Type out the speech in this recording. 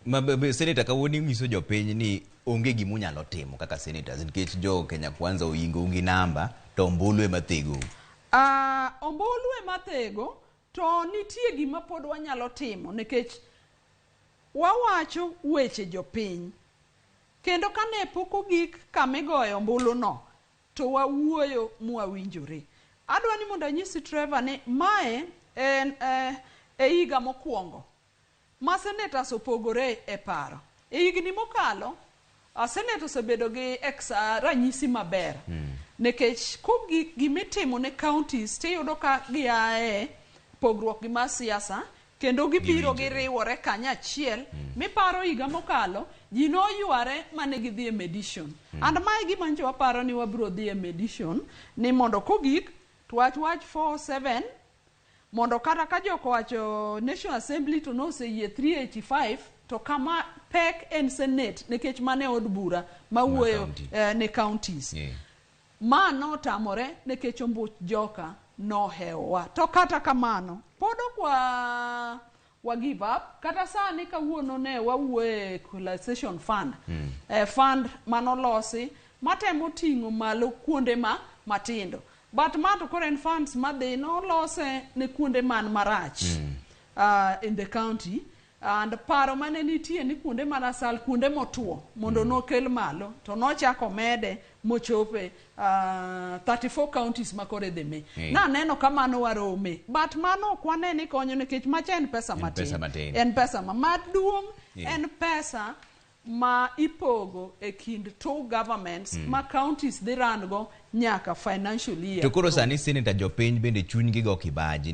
Ma be senator kawuono inyiso jopiny ni onge gima unyalo timo kaka senators nikech jo Kenya Kwanza oingou gi namba to ombulu ema thegou. Ombulu ema thego to nitie gima pod wanyalo timo nikech wawacho weche jopiny. Kendo kane pok ogik kama igoye ombulu no to wawuoyo mwawinjore. Adwa ni mondo anyisi Trevor ni mae en e higa mokwongo ma senators opogore e paro. E higni mokalo, senate osebedo gi ex, ranyisi maber. Nikech kogik gimitimo ne counties tiyudo ka giae pogruok gi mar siasa kendo gibiro giriwore kanyachiel. Miparo higa mokalo ji noyware mane gidhi e mediation. And mae gima nyocha waparo ni wabiro dhi e mediation ni mondo kogik to wach wach 47 mondo kata ka jok owacho National Assembly to noseyie 385 to kama pek en Senate nikech mane od bura mawuoyo county. Ne counties. Ma notamore nikech ombuch joka nohewowa. To kata kamano, pod ok wa give up. Kata sani kawuono ne wawuoye equalization fund. Fund manolosi matemo ting'o malo kuonde ma matindo. But ma to koro en funds madhi nolose ne kuonde man marach in the county. And paro mane nitie ni kuonde marasal, kuonde motuo mondo nokel malo to nochako mede mochope 34 counties ma koro idhi mi. Naneno ka mano warome. But mano ok wane ni konyo nikech macha en pesa En matin. pesa matin. En pesa ma maduong' en pesa ma ipogo e kind two governments ma counties dhi run go nyaka financial year. To koro sani senator jopiny bende chunygi go kibaji.